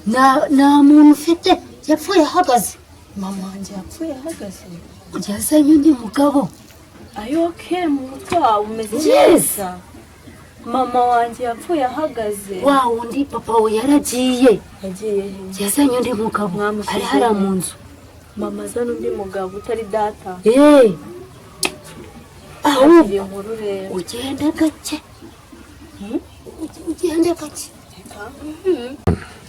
Nta muntu ufite, yapfuye ahagaze. Mama wanjye yapfuye ahagaze? Yazanye undi mugabo. Are you okay? Mu mutwe wawe umeze Yes. neza? Mama wanjye yapfuye ahagaze? Wa wundi papa we yaragiye. Yagiye he? Yazanye undi mugabo. Mwamushyize ari hariya he? Mu nzu. Mama azana undi mugabo utari data? Eee, ahubwo Akiri inkuru rero. Ugende gake, ugende gake.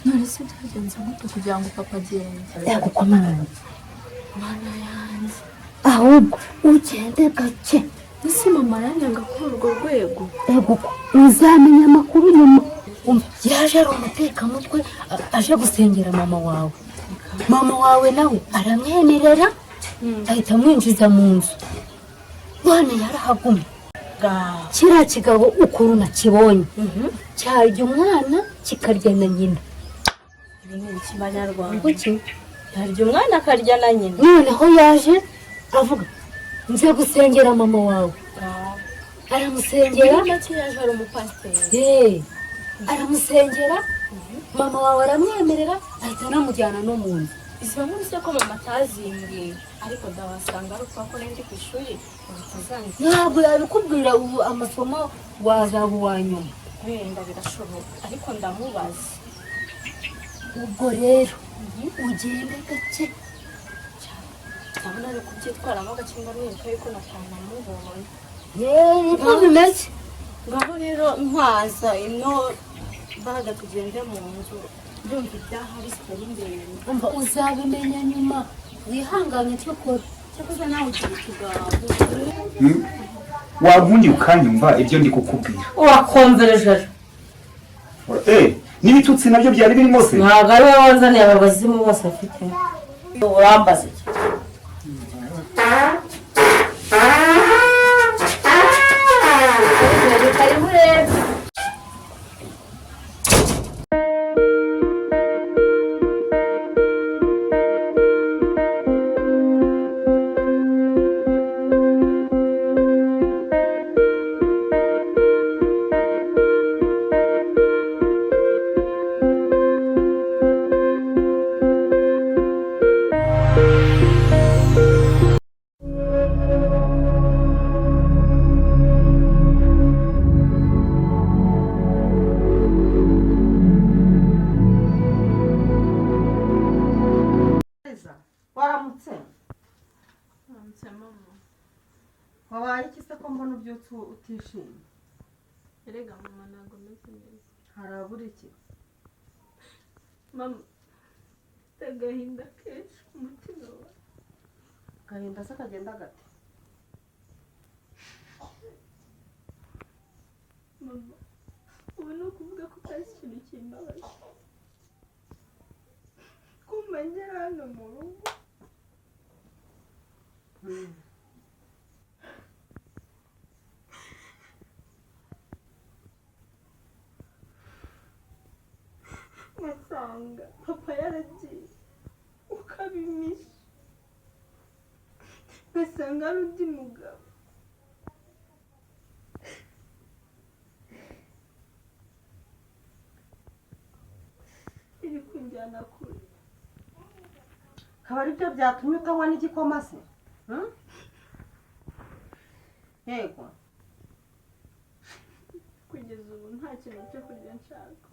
None se byagenze gute kugira ngo papa agende? Yagukomaranye. Mana yanjye! Ahubwo ugende gake. Ese mama aranyanga kuri urwo rwego? Ego, uzamenya amakuru nyuma. Umva, yaje ari umutekamutwe, aje gusengera mama wawe. Mama wawe nawe aramwemerera, ahita amwinjiza mu nzu. None yarahagumye. Kiriya kigabo ukuntu nakibonye, cyarya umwana kikarya na nyina. Ibi ni ibiki, Banyarwanda? Kuki? Yarya umwana akarya na nyina? Noneho yaje avuga: "Nze gusengera mama wawe." Aramusengera. Muri make yaje ari umupasiteri? Aramusengera, mama wawe aramwemerera, ahita anamujyana no mu nzu. Izo nkuru se ko mama atazimbwiye? Ariko ndabasanga ari uko ko ndi ku ishuri utazangiza. Ntabwo yabikubwira ubu, amasomo wazaba uwa nyuma. Wenda birashoboka, ariko ndamubaza. Ubwo rero ugende gake. Ndabona ari kubyitwaramo gake, ndamwereka yuko natanamubonye. Yeee, niko bimeze. Ngaho rero ntwaza ino baga, tugende mu nzu, ndumva ibyaha bitari ndende. Umva, uzabimenya nyuma, wihangane icyo ukora. Cyakoze nawe ugira utugambo. Wabundi ukanyumva ibyo ndi kukubwira. Urakonvereje. N'ibitutsi nabyo byari birimo se? Ntabwo ari wowe wanzaniye aba bazimu bose afite. Urambaza iki? Karibu rero. Waramutse. Wabaye iki se ko mbona ubyutse utishimye? Erega mama, ntabwo meze neza. Harabura iki? Mama, mfite agahinda kenshi ku mutima wawe. Agahinda se kagenda gate? Mama, ubu ni ukuvuga ko utazi ikintu kimbabaza. Kumva ngera hano mu rugo, ngasanga papa yaragiye, ukabimisha, ngasanga ari undi mugabo. Iri kunjyana kure. Akaba ari byo byatumye utanywa n'igikoma se? Hmm? Yego. Kugeza ubu nta kintu cyo kurya nshaka.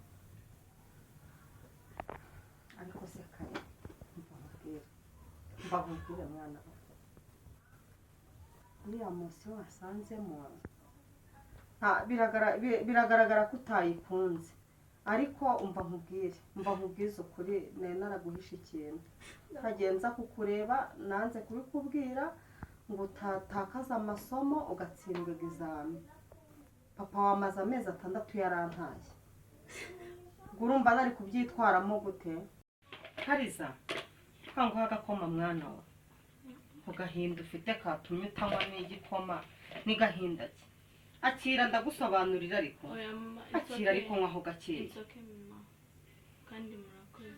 Ariko se kare, mva nkubwire, mva nkubwire mwana we. Uriya munsi wasanzemo biragaragara ko utayikunze, ariko umva nkubwire, mva nkubwize ukuri, nari naraguhishe ikintu nkagenza kukureba, nanze kubikubwira ngo utatakaza amasomo ugatsindwa egizami. Papa wamaze amezi 6 yarantaye. Ubwo urumva nari kubyitwaramo gute? Kariza, kanguha agakoma mwana we. Ku gahinda ufite katumye utanywa n'igikoma, ni gahinda ki? Akira, ndagusobanurira ariko. Oya mama, it's Akira. okay. Ariko nywaho gakeya. It's okay mama, kandi murakoze.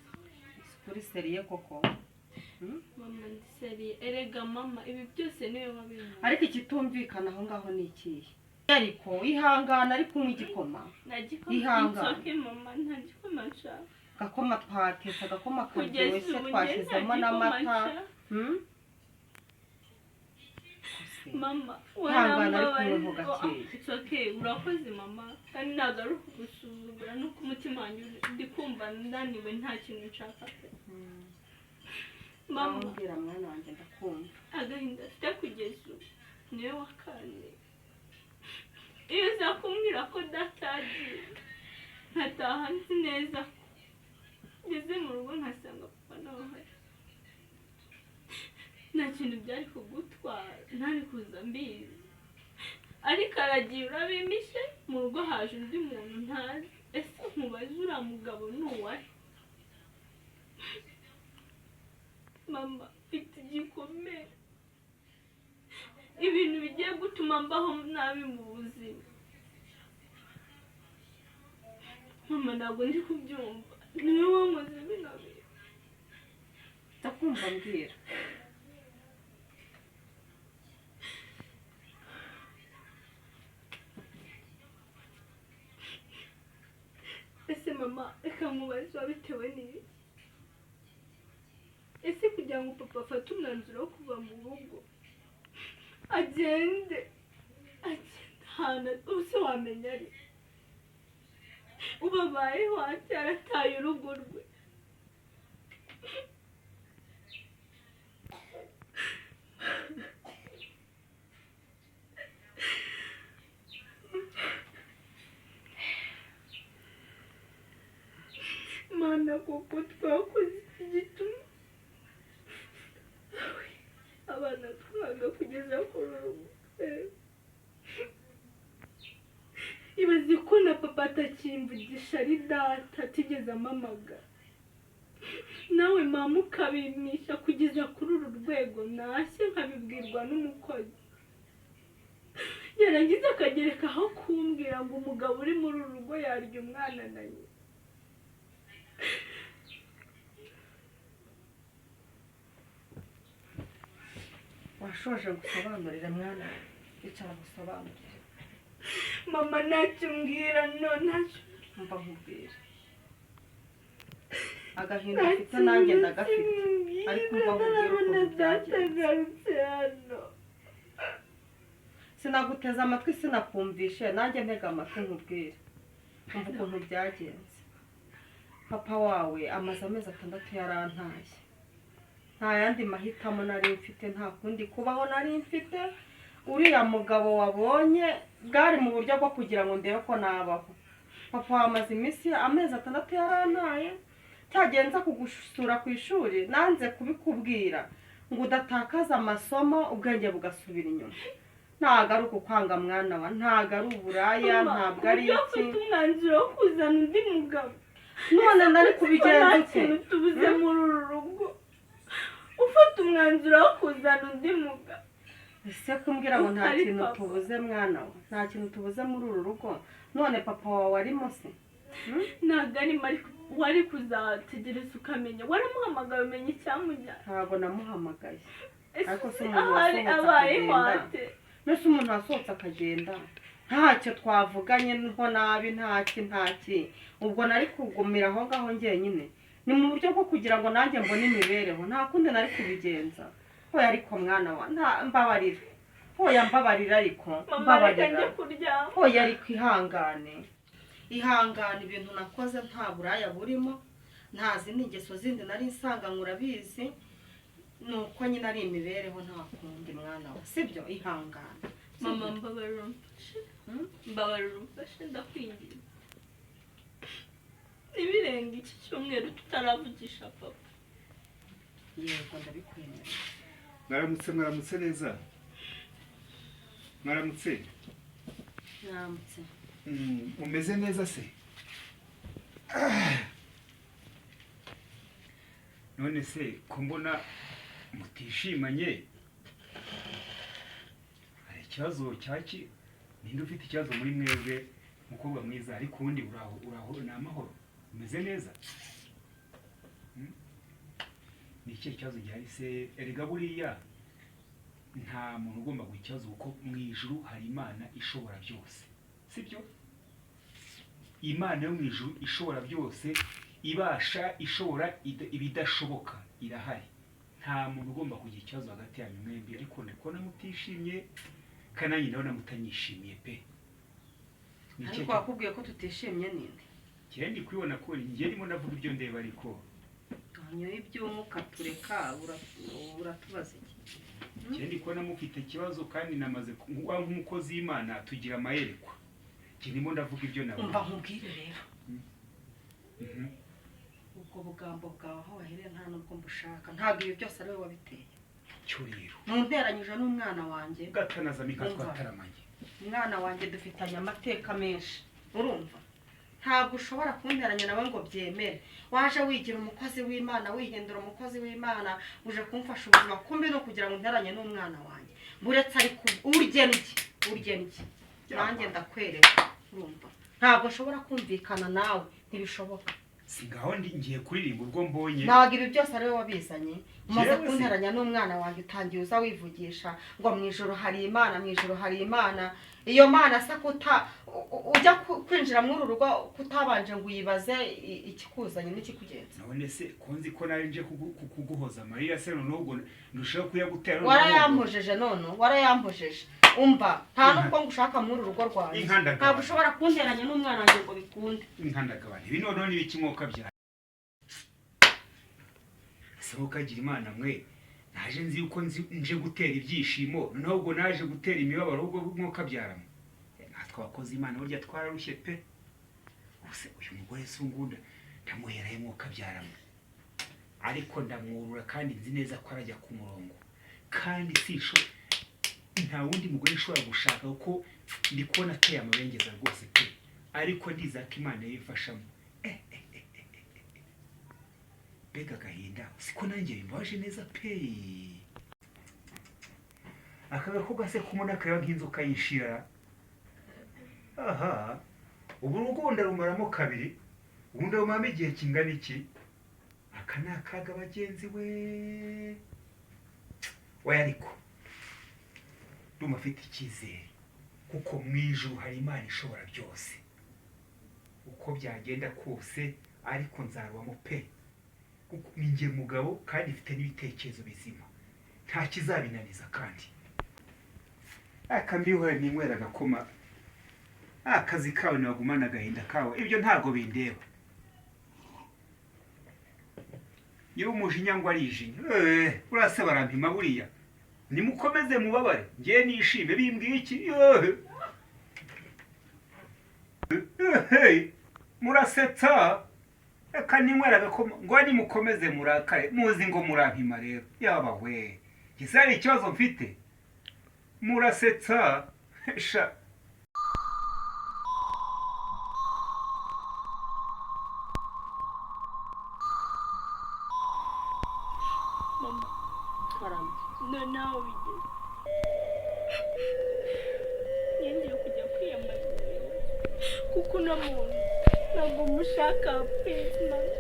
Kuri sérieux koko? Mama, ndi sérieux. Erega mama, ibi byose niwe wabinkora. Ariko ikitumvikana aho ngaho ni ikihe? Ariko ihangana, ariko unywa igikoma. Nta gikoma. Ihangane. It's okay mama, nta gikoma nshaka. Gakoma twatetse, agakoma Kugeza karyoshye, ubu njye twashyizemo nta gikoma n'amata. nshaka. Hmm? Mama, Ihangane ariko warambabaje. unyweho gakeya. It's okay, urakoze mama. Kandi ntabwo ari ukugusuzugura, nuko umutima wanjye ndi kumva ndaniwe, nta kintu nshaka pe. Mama, Mbwira mwana wanjye, ndakumva. agahinda afite kugeza ubu niwe wakane. Iyo uza kumbwira ko data yagiye, nkataha nzi neza ko ngeze mu rugo nkasanga papa nawe ahari, nta kintu byari kugutwara, ntari kuza mbizi. Ariko aragiye urabimishe, mu rugo haje undi muntu ntazi. Ese nkubaze, uriya mugabo ni uwahe? Mama, mfite igikomere, ibintu bigiye gutuma mbaho nabi mu buzima. Mama, ntabwo ndi kubyumva, niwe wankoze bino bintu. Ndakumva, mbwira. Ese mama, reka nkubaze, wabitewe n'iki? Ese kugira ngo papa afate umwanzuro wo kuva mu rugo agende, agende ahantu ubuse wamenya ari ubu abayeho ate, yarataye urugo rwe? Mana, koko twakoze iki gituma abana twanga kugeza kuri ubu? Ibaze ko na papa atakimvugisha, ari data atigeze amamagara, nawe mama ukabimisha kugeza kuri uru rwego, nashye nkabibwirwa n'umukozi, yarangiza akagereka aho kumbwira ngo umugabo uri muri uru rugo yarya umwana na nyina. Washoje ngusobanurire mwana? Icara ngusobanurire. Mama, ntacyo umbwira, no ntacyo. Mva nkubwire, agahinda ufite nanjye ndagafite, ariko umva nkubwire Ntarabona ukuntu data byagenze. agarutse hano. Sinaguteze amatwi, sinakumvishe, nanjye ntega amatwi nkubwire. Umva ukuntu byagenze. Papa wawe amaze amezi 6 yarantaye. Nta yandi mahitamo nari mfite, nta kundi kubaho nari mfite. Uriya mugabo wabonye bwari mu buryo bwo kugira ngo ndebe ko nabaho. Papa wawe amaze iminsi, amezi 6 yarantaye. Cyagenza kugusura ku ishuri, nanze kubikubwira ngo udatakaza amasomo, ubwenge bugasubira inyuma. Ntabwo ari ukukwanga mwana wa, ntabwo ari uburaya, Mama, ntabwo ari uburyo iki. ufite umwanzuro wo kuzana undi mugabo, None nari ko kubigenza nta ute? kintu tubuze muri uru rugo, ufata umwanzuro wo kuzana undi mugabo? Ese kumbwira ngo nta Utari kintu papa. tubuze mwana we, nta kintu tubuze muri uru rugo, none papa wawe arimo se? Ntabwo arimo, ariko wari kuzategereza ukamenya, waramuhamagaye umenya icyamujyana? Ntabwo namuhamagaye. Ese Ariko se umuntu ahari wasohotse abayeho akagenda? ate? Mbese umuntu wasohotse akagenda ntacyo twavuganye nho nabi, ntaki ntaki, ubwo nari kugumira aho ngaho njyenyine? Ni mu buryo bwo kugira ngo nanjye mbone imibereho, nta kundi nari kubigenza. Hoya ariko mwana wa, nta mbabarira, hoya mbabarira ariko. Mama, reka Mbabarira. njye kuryama. Hoya ariko ihangane, ihangane. Ibintu nakoze nta buraya burimo, nta zindi ngeso zindi nari nsanganywe, urabizi. Ni uko nyine ari imibereho, nta kundi mwana wa, sibyo? Ihangane. Mama, mbabarira umfashe. Mbabarira umfashe, ndakwinginze, ntibirenga iki cyumweru tutaravugisha papa. Yego, ndabikwemerera. Mwaramutse, mwaramutse neza, mwaramutse. Mwambutse. Umeze neza se? None se ko mbona mutishimanye, hari ikibazo cyaki? Ninde ufite ikibazo muri mwebwe? Mukobwa mwiza, ariko ubundi uraho, uraho, ni amahoro, umeze neza? Ni ikihe kibazo gihari se? Erega buriya nta muntu ugomba guha ikibazo, kuko mu ijuru hari Imana ishobora byose, sibyo? Imana yo mu ijuru ishobora byose. Ibasha ishobora ibidashoboka irahari. Nta muntu ugomba kugira ikibazo hagati yanyu mwembi, ariko ndi kubona mutishimye kandi nanjye ndabona mutanyishimiye pe. Ni ikihe Ariko wakubwiye ko tutishimye ninde? Njyewe ndi kubibona ko njye ndimo ndavuga ibyo ndeba, ariko Nyoye iby'umwuka tureka, uratubaza iki? Njyewe ndi kubona mufite ikibazo, kandi namaze kuba nk'umukozi w'Imana tugira amayerekwa. Njye ndimo ndavuga ibyo nabonye. Umva nkubwire rero. Ubwo bugambo bwawe aho wahereye nta nubwo mbushaka. Ntabwo ibi byose ari wowe wabiteye. Cyo rero. Munteranyije n'umwana wanjye. Gatanaza mika. Umva. Twataramanye. Umwana wanjye dufitanye amateka menshi, urumva? Ntabwo ushobora kunteranya nawe ngo byemere. Waje wigira umukozi w'Imana, wihindura umukozi w'Imana, uje kumfasha ubuzima, kumbi no kugira ngo unteranye n'umwana wanjye. Buretse, ariko urye ndye, urye ndye, nanjye ndakwereka. Urumva, ntabwo nshobora kumvikana nawe, ntibishoboka. Si ngaho ndi ngiye kuririmba ubwo mbonye. Ntabwo ibi byose ari wowe wabizanye. Umaze Jewe se? kunteranya n'umwana wanjye, utangiye uza wivugisha ngo mu ijoro hari Imana, mu ijoro hari Imana. Iyo Mana se kuta ujya kwinjira muri uru rugo kutabanje ngo uyibaze ikikuzanye n'ikikugenza? None se ko nzi ko nari nje kuguhoza amarira se, noneho ubwo ndushaho kuyagutera noneho ubwo- Warayampojeje, none warayampojeje. Umva, nta nubwo ngushaka muri uru rugo rwanjye. Inkandagabane. Ntabwo ushobora kunteranya n'umwana wanjye ngo bikunde. Inkandagabane, ibi noneho ni ibiki mwuka bya ese? Mukagira Imana mwe, naje nzi yuko nzi nje gutera ibyishimo, noneho ubwo naje gutera imibabaro ubwo mwuka byaramo. Natwe abakozi Imana burya twararushye pe. Ubuse uyu mugore si ungunda, ndamuherayo mwuka byaramo, ariko ndamwurura kandi nzi neza ko arajya ku murongo, kandi sinsho nta wundi mugore nshobora gushaka kuko ndi kubona ateye amabengeza rwose pe. Ariko ndizera ko Imana yifashamo. Mbega agahinda! Siko nanjye bimbabaje neza pe. Aka gakobwa se kumubona kareba nk'inzoka y'inshira. Aha ubu urugo ndarumaramo kabiri, ubu ndarumaramo igihe kingana iki? Aka ni akaga bagenzi we. We ariko ndumva afite icyizere kuko mu ijuru hari Imana ishobora byose. Uko byagenda kose ariko nzarubamo pe, kuko ni njye mugabo kandi mfite n'ibitekerezo bizima, nta kizabinaniza. Kandi akambihore ninywera agakoma. Akazi kawe ntibagumana agahinda kawe, ibyo ntabwo bindeba. Nyiri umujinya ngo arijinya. Urase barampima buriya. Nimukomeze mubabare, njye nishime, bimbwiye iki? Yehe. Ehe, murasetsa. Reka ninywera agakoma. Ngo nimukomeze murakare, muzi ngo murampima rero. Yaba we, gisa hari ikibazo mfite? Murasetsa sha. Mama, Karame. Noneho bigeze ngiye kujya kwiyambaza ubuyobozi kuko uno muntu ntabwo mushaka pe mama.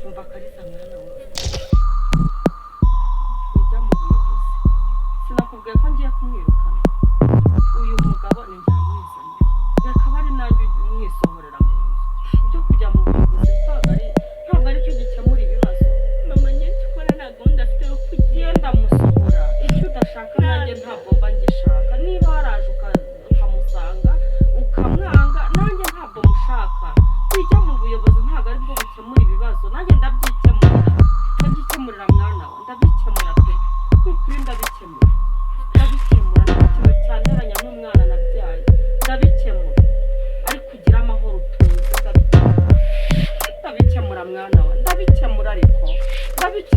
Umva Kariza mwana wawe, ujya mu buyobozi, sinakubwiye ko ngiye kumwirukana? Uyu mugabo ni njyamwizanye, akaba ari nanjye umwisohorera mu nzu. Ibyo kujya mu buyobozi ntabwo ari cyo gikemura ibibazo. Mama, njye kubona nta gahunda afite yo kugenda. Genda musohora. Icyo udashaka nanjye ntabwo mba ngishaka. Niba waraje ukamusanga ukamwanga, nanjye ntabwo mushaka. Kujya mu buyobozi ntabwo ari bwo bukemura ibibazo. Nanjye ndabyikemurira, ndabyikemurira mwana we, ndabikemura pe. Ni ukuri ndabikemura, ndabikemura. Nta kintu cyanteranya n'umwana nabyaye, ndabikemura. Ariko ugira amahoro, utuze. Ndabikemura, ndabikemura mwana we, ndabikemura, ariko ndabikemura.